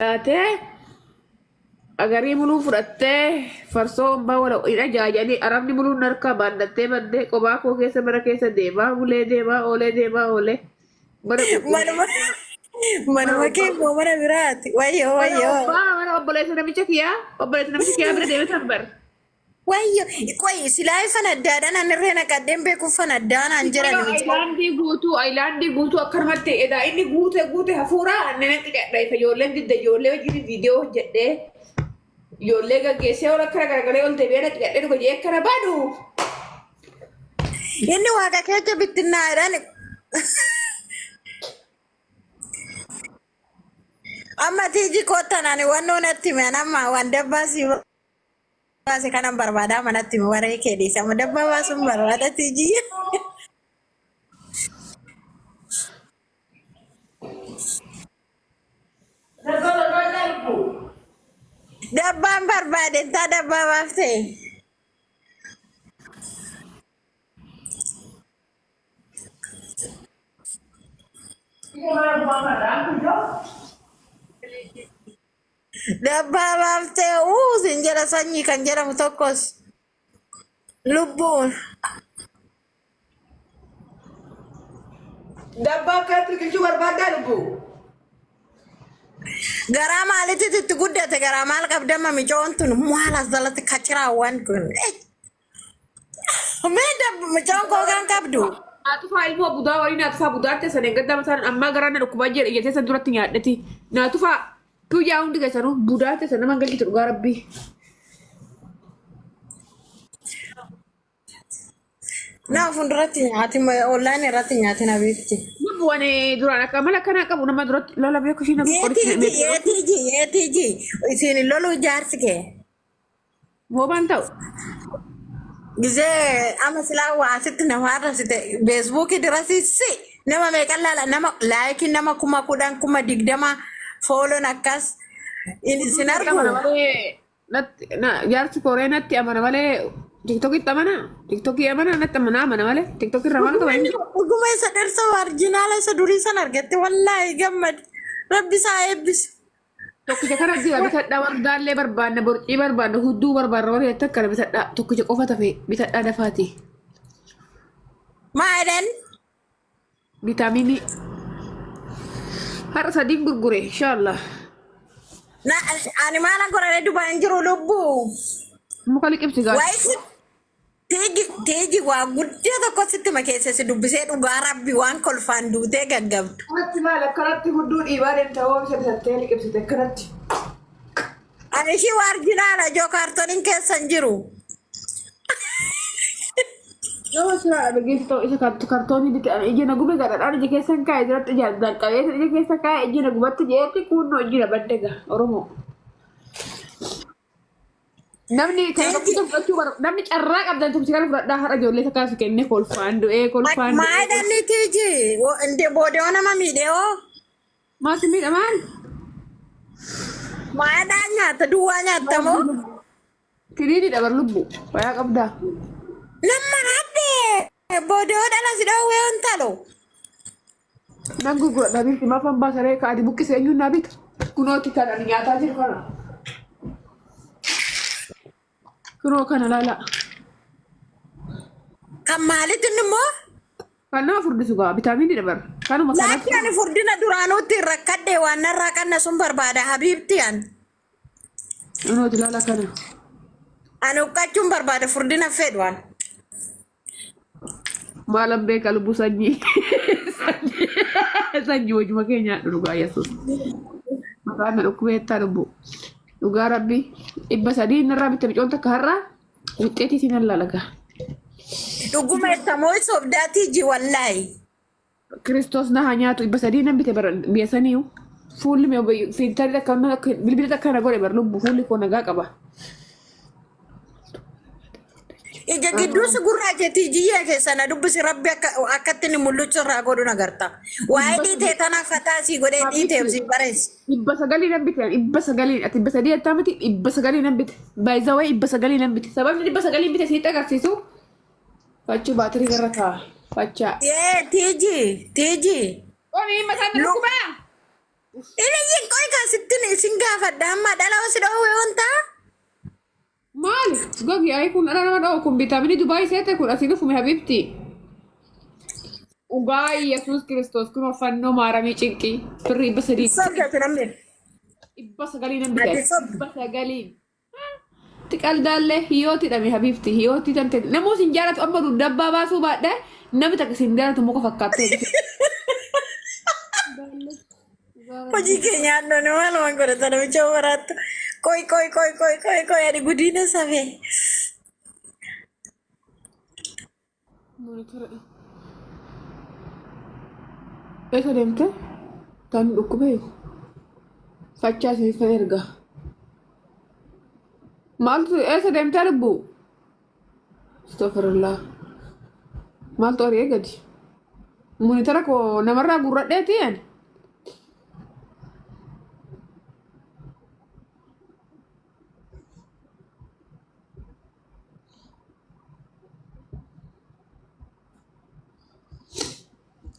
Taatee agarii muluu fudhattee farsoo hombaa wala hin ajaajanii arabni muluun harkaa baadhattee baddee qobaa koo keessa mana keessa deemaa bulee deemaa oolee deemaa oolee mana Manuma manuma kee immoo mana biraati. Wayyoo mana wayyoo. obbaa mana obboleessa namicha kiyyaa obboleessa namicha kiyyaa bira deemee san bar. Wayyo qoy silaa fan addaadhaan an irree naqadheen beeku fan addaanaan jedhan Yeroo micoo. ayilaandii guutuu ayilaandii guutuu akkanumatti edaa inni guute guute hafuura inni nan xiqqadha ifa ijoolleen didda ijoollee wajjin viidiyoo hojjedhee ijoollee gaggeessee ol akkana garagalee ol deebi'ee na xiqqadhee dhuga jee akkana badu. Inni waaqa keessa bittinnaa'edhaan amma tiiji koottan ani wannoo natti hime an amma waan dabbaa si baase kanan barbaadaa manatti hime waree kee dhiise amma dabbaa baasuun barbaada tiiji. Dabbaa barbaadaa lubbuu. Dabbaan barbaade intaa dabbaa baaftee. Dabbaa baaftee uu sin jedha sanyii kan jedhamu tokkos lubbuun. Dabbaa akkanatti biqilchuu barbaaddaa lubbuu. Garaa maalitti itti guddate garaa maal qabdamma micoon tun maal as jalatti kaciraawwan kun. Mee dabbu mucaan koo kan qabdu. Naatufaa ilmoo budaa wayii naatufaa budaatti san eeggaddaa mataan ammaa garaa na dhukkubaa jedhe iyyatee san duratti nyaadheti. Naatufaa guyyaa hundi keessanuu budaatti san nama galchitu dhugaa rabbii. Naa fuulduratti nyaati online irratti nyaati na beekti. Lubbu ani duraan akka amala akkanaa qabu nama duratti lola beeku ishii nama qoricha Yeetiiji yeetiiji yeetiiji isin loluu jaarsi kee. Hoobaan ta'u. Gizee amma silaa waa asitti nama arrabsite feesbuukii dirasiisi nama meeqan laala nama laayikii nama 10,000 20,000 fooloon akkas isin Natti amana argu. malee natti na jaarsi koree natti amana malee tiktokitti amana tiktokii amana natti amana amana malee tiktokii irraa maal qaba inni. Dhuguma isa dhirsa orjinaala isa durii san argatte wallaahi gammad rabbi isaa eebbisu. Tokkicha kana jira bitadhaa wardaallee barbaanna borcii barbaanna hudduu barbaanna warri jettan kana bitadhaa tokkicha qofa tafe bitadhaa dafaati. Maa jedhan? Vitaaminii. Har'a sadiin gurgure inshaallah. Na ani maalan godhadhe Dubai hin jiru lubbuu. Muka liqimsi gaara. Waa'ee si Teeji teeji waa guddaa tokko sitti makeesse si dubbisee dhugaa rabbi waan kolfaan duutee gaggabdu. Akkanatti maal akkanatti hudduu dhiibaa deemta hoo isa bitattee liqimsite akkanatti. Ani ishii waarjinaala ijoo kaartoniin keessa hin jiru. Yoo siraa dhageessu ta'u isa kartoonii bite ani ija na gube gadhadhaan ija keessa hin kaa'e jiratti ija danqabee ija keessa kaa'e ija na gubatti jeetti kunnoo iji na badde gaa Oromoo. Namni kana Teeji tokkicha fudhachuu bar namni carraa qabdan tumsi kana fudhadhaa har'a ijoollee takkaa si kennee kolfaan du'ee kolfaan du'ee. Maa jedhanii teeji inde boodee nama miidhee hoo Maal si miidha maal? maa jedhaan nyaata duwwaa nyaatta moo? Kiriini dabar lubbu wayaa qabdaa. Nama haadde boodee dhala si dhoowwee ontalo. Nan gurguradha biifti maaf hambaa saree ka ati buqqise eenyuun naa bita. Kunooti kan ani nyaataa jiru kana. Kunoo kana laala. Kan maalitti inni immoo? Kan nama furdisu gaa vitaamiinii dabar. Kanuma Laakki kanatti. ani furdina duraanuutti hin rakkadhe waan narraa qanna sun barbaada habiibti an. Kunooti laala kana. Ani uqqachuun barbaada furdina fedhu an. Maalan beeka lubbu sanyii. Sanyii wajjuma kee nyaadhu dhugaa yesuus. Maqaan na dhukkubeettaa lubbu. Dhugaa rabbi 300 narraa bitte micoon takka har'a wixxeetii siin allaalaga. Dhuguma ettamoo sobdaatii ji wallaahi. Kiristoos na haa nyaatu 300 nan bite bara biyya saniyu. Fuulli mee fiiltarri akka bilbila takka na godhe bar lubbu fuulli koo nagaa qaba. Ija gidduu si gurraachetti ijiyya keessa na dubbisi rabbi akka akkatti inni mul'uchu irraa godhu nagarta. Waa'ee dhiitee tanaaf fataa sii godhee dhiiteef sii bareessa. 900 nan bite 900 ati 300 jettaa miti 900 nan bite baay'izawee 900 nan bite sababni 900 bite sitti agarsiisu fachuu baatirii irra kaa'a fachaa. Yee tiiji tiiji. Qomi mataan na Lu dhukkubaa. Inni qoy kan sittin isin gaafadha amma dhala si dhoowwe wanta. Maali? Gogi ayi kun dhala nama dha'u kun vitaaminii Dubaay seete kun asii dhufume habibti. Dhugaa Yesuus Kiristoos kun fannoo maaramii cinqii birrii 300. Sobdatu namni. 900 nan Ati bitee. sobdu. 900n. Tiqaldaallee hiyooti dhame habibti hiyooti tante namoota sin jaalatu amma dabbaa baasuu baadhee namni takka sin jaalatu muka fakkaattee. Hojii keenya handhoon maaluma godhata namicha waraattu. Qoy qoy qoy qoy qoy qoy ani guddina safee. Eessa deemte? Tan dhukkubee fachaa isiniif erga. Maaltu eessa deemtee lubbuu? Astagfirullah. Maaltu ari'ee gadi? Monitara koo namarraa gurradheeti ani.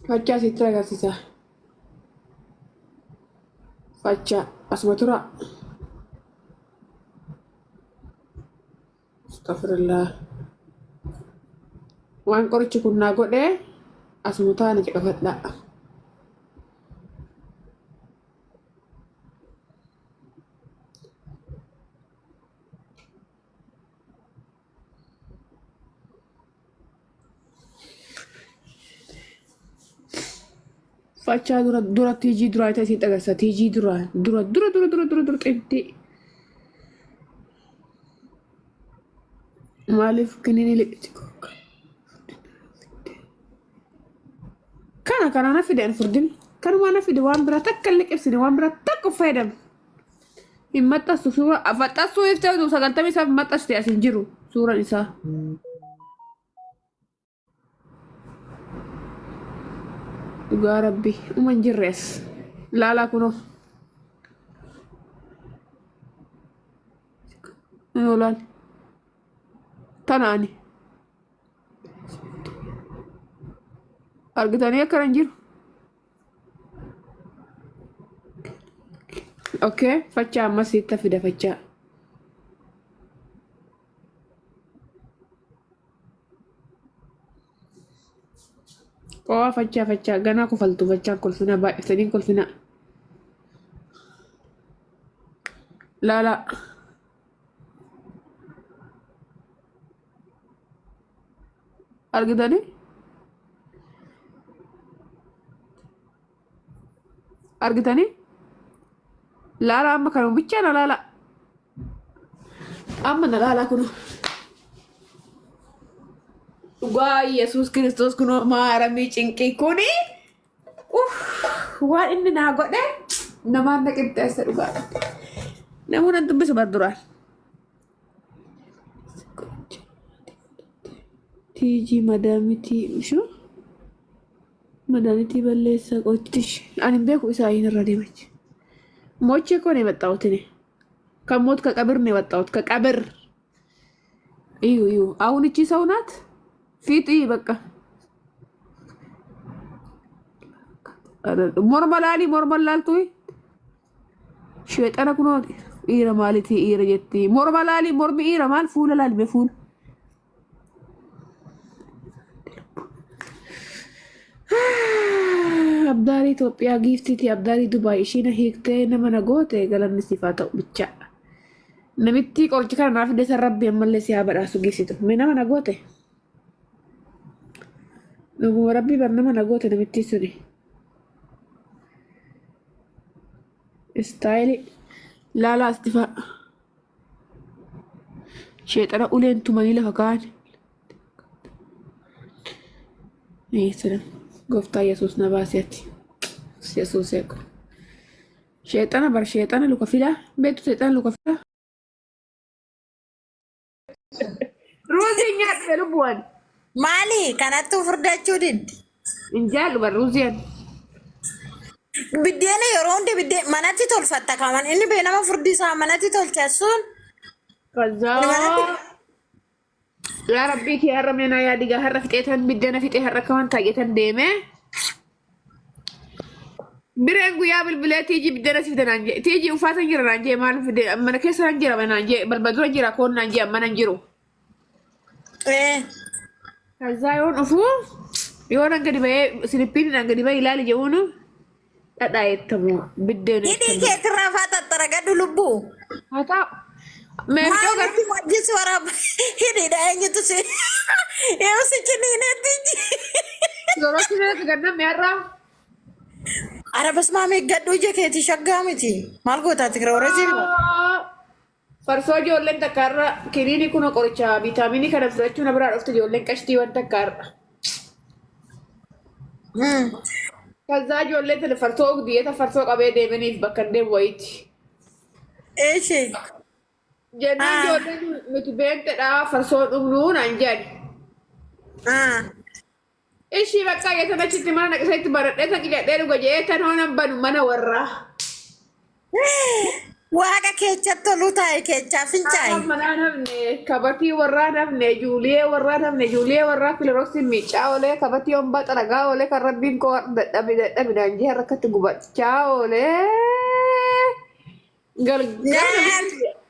Fachaa sitti agarsiisa. Fachaa asuma tura. Astagfirullah. Waan qorichi kun naa godhee asuma taa'anii caqafadhaa. Fachaa dura dura tiijii duraa ta'e siin agarsiisa. Tiijii dura dura dura dura dura dura dura xintii. Maaliif kiniini liqiti Kana kana na fide an furdin. Kanumaa na fide waan biraa takka hin liqimsine waan biraa takka of fayyadamu. Hin maxxansu suura maxxansuu iftee 90 isaaf maxxansite as hin jiru suuraan isaa. Dhugaa rabbi uma hin jirre as. Laalaa kunoo. Kunoo laal. Tana ani. Argitanii akkana hin jiru. Okay, fachaa ammas sitta fida fachaa. Qowaa fachaa fachaa ganaa kofaltu fachaa kolfina baay'isanii kolfina. Laala. Argitanii? Argitanii? Laala amma kanuma bichaa na laala. Amma na laala kunoo. Dhugaa Yesuus Kiristoos kunoo maaramii cinqii kuni uff, waan inni naa godhe namaan na qixxeesse dhugaa. Namoonni nan dubbisu bar duraan. Tiijii madaamitii ishuu madaamitii balleessaa qotish ani hin beeku isaa hin irra deemachi. ሞቼ እኮ ነው የመጣሁት እኔ ከሞት ከቀብር ነው የወጣሁት። ከቀብር እዩ እዩ። አሁን እቺ ሰው ናት ፊት እዩ በቃ morma laalii morma laaltu sheexana kunoo dhiira maalitii dhiira jetti morma laalii mormi dhiira maal fuula laali mee fuula. Abdaarii Itoophiyaa giiftiiti abdaarii Dubaay ishiin hiiktee nama na goote galanni siif haa ta'u bichaa. Namitti qoricha kana naaf fide san rabbi ammallee si haa badhaasu giiftitu. Mee nama na goote? Dhuguma rabbii bar nama na goote namitti suni. Istaayilii laalaa astifaa. Sheexana uleen tumanii lafa kaa'an. Yesuus gooftaa Yesuus na baase ati. Yesuus eegu. Sheexana bar sheexana luka filaa. Beektu sheexana luka filaa. Ruuzii nyaadhu lubbuwan. Maali kanattuu furdachuu diddi. Hin jaallu bar ruuziin. Biddeena yeroo hundi biddeen manatti tolfatta kaman inni bee nama furdi isaa manatti tolcha sun. Kazaa. Yaa rabbii kee har'a meenaa yaadigaa har'a fixeetan biddeena fixee har'a kawan taa'eetan deemee. Bireen guyyaa bilbilee tiijii biddeena si fide naan jee. Tiijii uffata hin jira naan jee maal fide mana keessa nan jira naan jee balbal dura jira koon naan jee mana hin jiru. Kazaa yoon dhufu yoo nan gadi bahee silippiin nan gadi bahee ilaali jehuunu dhadhaa eettamu biddeen Hidhii eettamu. keetirraa faa xaxxaragadhu lubbuu. Haa ta'u. Meerjoo Maal gara nuti wajjin si waraaba hidhiidha eenyutu si yoo si ciniinetti. Yeroo si ganname har'aa. Ara basmaam eeggadhu ija keetii shaggaa miti. Maal gootaati kiroorasii? Farsoo ijoolleen takka har'a kiniinii kun qoricha viitaaminii kana fudhachuu na biraa dhufte ijoolleen qashtiiwwan takka har'a. Kazaa ijoolleen tana farsoo diyeeta farsoo qabee deemaniif bakka hin deemu wayiiti. Eeshi. Jennaan ijoolleen nuti beektedha farsoo dhugnuu naan jedhan. Ishii bakka yetan achitti mana naqisee baradhee tan qicadhee dhuga jedhee tan hoonan banu mana warraa. Waaqa keechatti toluu taa'e keechaa fincaa'e. Haadha manaa namne kabatii warraa namne juuliyee warraa namne juuliyee warraa kilorooksiin miicaa oolee kabatii hombaa xaragaa oolee kan rabbiin koo dadhabe dadhabinaan jee harkatti gubachaa oolee. Galgala.